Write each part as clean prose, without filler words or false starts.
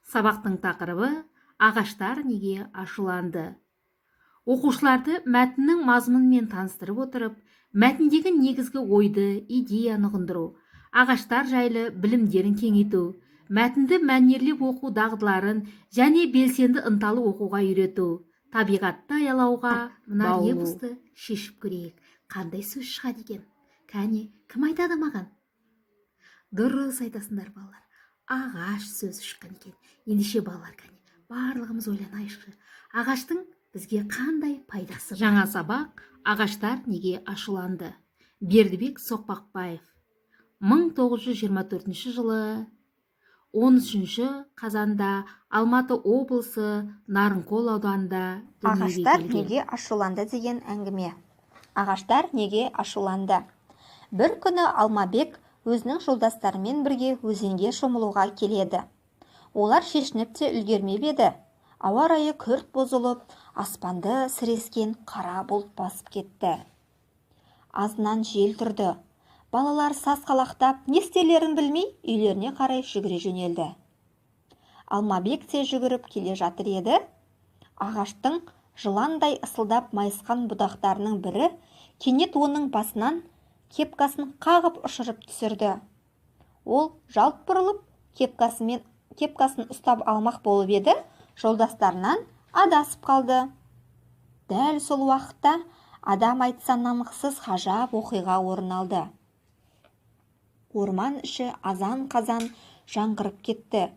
Сабақтың тақырыбы: ағаштар неге ашуланды? Оқушыларды мәтіннің мазмұнымен таныстырып отырып, мәтіндегі негізгі ойды, идеяны ұғындыру, ағаштар жайлы білімдерін кеңейту, мәтінді мәнерлеп оқу дағдыларын және белсенді, ынталы оқуға үйрету, табиғатты аялауға Мына баулу. Ребусты шешіп көрейік. Қандай сөз шығады екен? Кәне, кім айтады маған? Дұрыс айтасыңдар, балалар. Ағаш сөзі шыққан екен. Ендеше, балалар, кәне, барлығымыз ойланайықшы: ағаштың бізге қандай пайдасы бар? Жаңа сабақ: ағаштар неге ашуланды? Бердібек Соқпақбаев 1924 жылы 13 қазанда Алматы облысы Нарынқол ауданында дүниеге Ағаштар келген. неге ашуланды деген әңгіме. Ағаштар неге ашуланды? Бір күні Алмабек өзінің жолдастарымен бірге өзенге шомылуға келеді. Олар шешініп те үлгермеп еді, ауа райы күрт бұзылып, аспанды сірескен қара бұлт басып кетті. Азынан жел тұрды. Балалар сасқалақтап, не істерлерін білмей, үйлеріне қарай жүгіре жөнелді. Алмабек те жүгіріп келе жатыр еді, ағаштың жыландай ысылдап майысқан бұтақтарының бірі кенет оның басынан кепкасын қағып ұшырып түсірді. Ол жалт бұрылып, кепкасын ұстап алмақ болып еді, жолдастарынан адасып қалды. Дәл сол уақытта адам айтса нанғысыз ғажап оқиға орын алды. Орман іші азан-қазан жаңғырып кетті.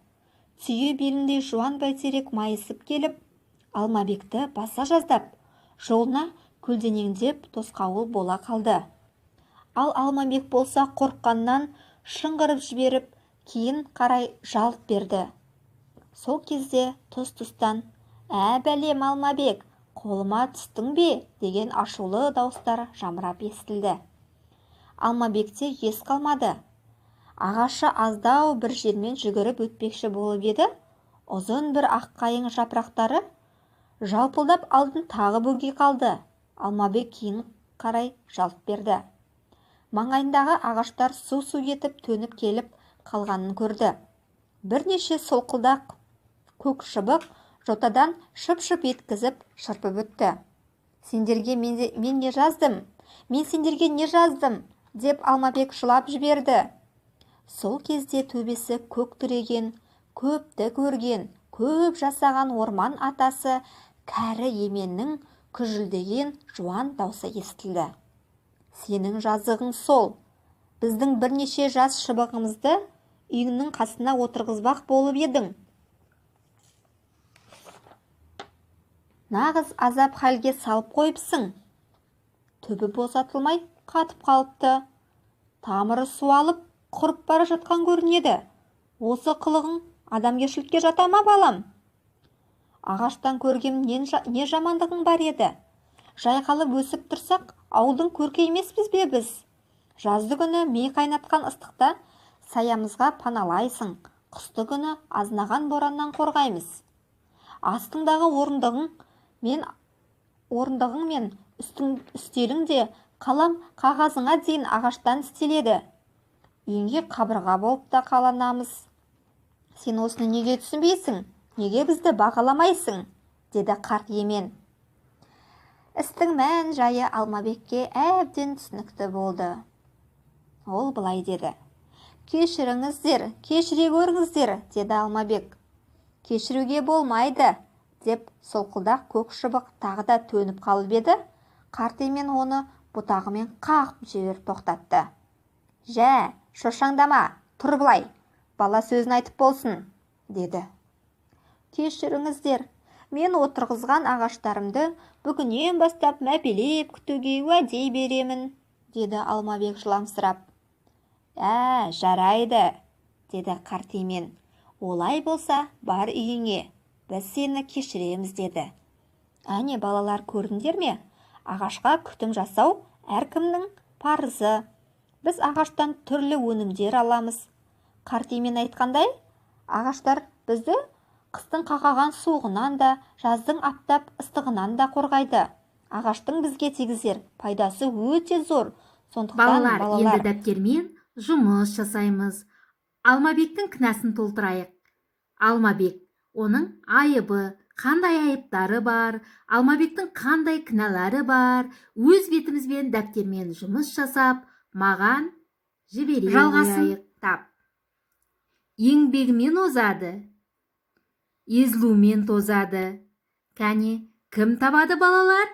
Түйе беліндей жуан бәйтерек майысып келіп, Алмабекті баса жаздап, жолына көлденеңдеп тосқауыл бола қалды. Ал Алмабек болса, қорыққаннан шыңғырып жіберіп, кейін қарай жалт берді. Сол кезде тұс-тұстан: «Ә, бәлем, Алмабек, қолыма түстің бе?» – деген ашулы дауыстар жамырап естілді. Алмабекте ес қалмады. Ағашы аздау бір жермен жүгіріп өтпекші болып еді, ұзын бір аққайың жапырақтары жалпылдап, алдын тағы бөгей қалды. Алмабек кейін қарай жалт берді. Маңайындағы ағаштар су-су етіп төніп келіп қалғанын көрді. Бірнеше солқылдақ көк шыбық жотадан шып-шып еткізіп шырпып өтті. «Сендерге мен не жаздым? Мен сендерге не жаздым?» – деп Алмабек жылап жіберді. Сол кезде төбесі көк түреген, көпті көрген, көп жасаған орман атасы кәрі еменнің күжілдеген жуан даусы естілді: «Сенің жазығың сол, біздің бірнеше жас шыбығымызды үйіңнің қасына отырғызбақ болып едің. Нағыз азап халге салып қойыпсың. Түбі босатылмай қатып қалыпты. Тамыры суалып, құрып бара жатқан көрінеді. Осы қылығың адамгершілікке жата ма, балам? Ағаштан көрген не жамандығың бар еді? Жайқалып өсіп тұрсақ, ауылдың көркі емеспіз бе біз? Жазды күні ми қайнатқан ыстықта саямызға паналайсың, қысты күні азынаған бораннан қорғаймыз. Астыңдағы орындығың мен үстелің де, қалам қағазыңа дейін ағаштан істеледі. Үйіңе қабырға болып та қаланамыз. Сен осыны неге түсінбейсің? Неге бізді бағаламайсың?» – деді қарт емен. Істің мән жайы Алмабекке әбден түсінікті болды. Ол былай деді: «Кешіріңіздер, кешіре көріңіздер», – деді Алмабек. «Кешіруге болмайды», – деп солқылдақ көк шыбық тағы да төніп қалып еді, қарт емен оны бұтағымен қағып жіберіп тоқтатты: «Жә, шошаңдама, тұр былай, бала сөзін айтып болсын», – деді. «Кешіріңіздер, мен отырғызған ағаштарымды бүгіннен бастап мәпелеп күтуге уәде беремін», – деді Алмабек жыламсырап. «Ә, жарайды, – деді қарт емен. – Олай болса, бар үйіңе, біз сені кешіреміз», – деді. Әне, балалар, көрдіңдер ме? Ағашқа күтім жасау әркімнің парызы. Біз ағаштан түрлі өнімдер аламыз. Қарт емен айтқандай, ағаштар бізді қыстың қақаған суығынан да, жаздың аптап ыстығынан да қорғайды. Ағаштың бізге тигізер пайдасы өте зор. Сондықтан, Балалар, балалар, енді дәптермен жұмыс жасаймыз. Алмабектің кінәсін толтырайық. Алмабек, оның айыбы, қандай айыптары бар, Алмабектің қандай кінәлары бар, өз бетімізбен дәптермен жұмыс жасап, маған жібере Жалғасын тап. Еңбегімен озады, езілумен тозады. Кәне, кім табады, балалар?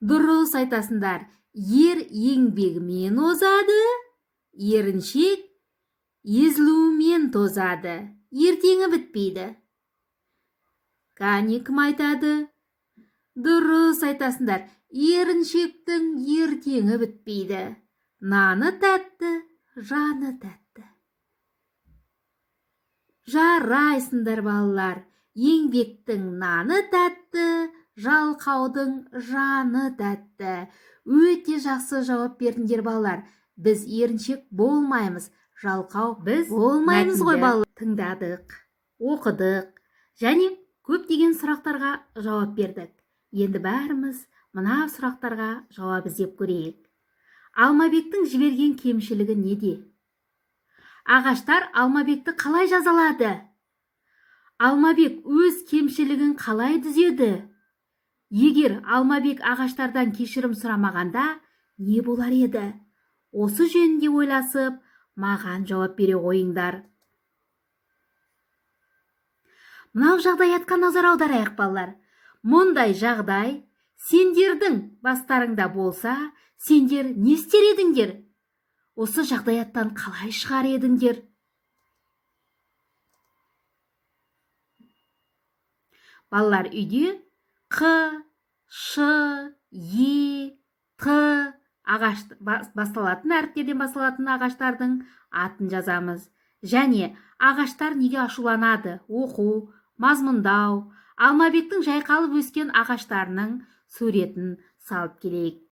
Дұрыс айтасыңдар. Ер еңбегімен озады, еріншек езілумен тозады. Ертеңі бітпейді. Кәне, кім айтады? Дұрыс айтасыңдар. Еріншектің ертеңі бітпейді. Наны тәтті, жаны тәтті. Жарайсыңдар, балалар. Еңбектің наны тәтті, жалқаудың жаны тәтті. Өте жақсы жауап бердіңдер, балалар. Біз еріншек болмаймыз, жалқау Біз болмаймыз ғой, мәтінді балалар. Тыңдадық, оқыдық және көптеген сұрақтарға жауап бердік. Енді бәріміз мына сұрақтарға жауап іздеп көрейік. Алмабектің жіберген кемшілігі неде? Ағаштар Алмабекті қалай жазалады? Алмабек өз кемшілігін қалай түзеді? Егер Алмабек ағаштардан кешірім сұрамағанда, не болар еді? Осы жөнінде ойласып, маған жауап бере қойыңдар. Мынау жағдаятқа назар аударайық, балалар. Мұндай жағдай сендердің бастарыңда болса, сендер не істер едіңдер? Осы жағдаяттан қалай шығар едіңдер? Балалар, үйде Қ, Ш, Е, Т ағаш басталатын әріптерден басталатын ағаштардың атын жазамыз. Және ағаштар неге ашуланады? Оқу, мазмұндау, Алмабектің жайқалып өскен ағаштарының суретін салып келейік.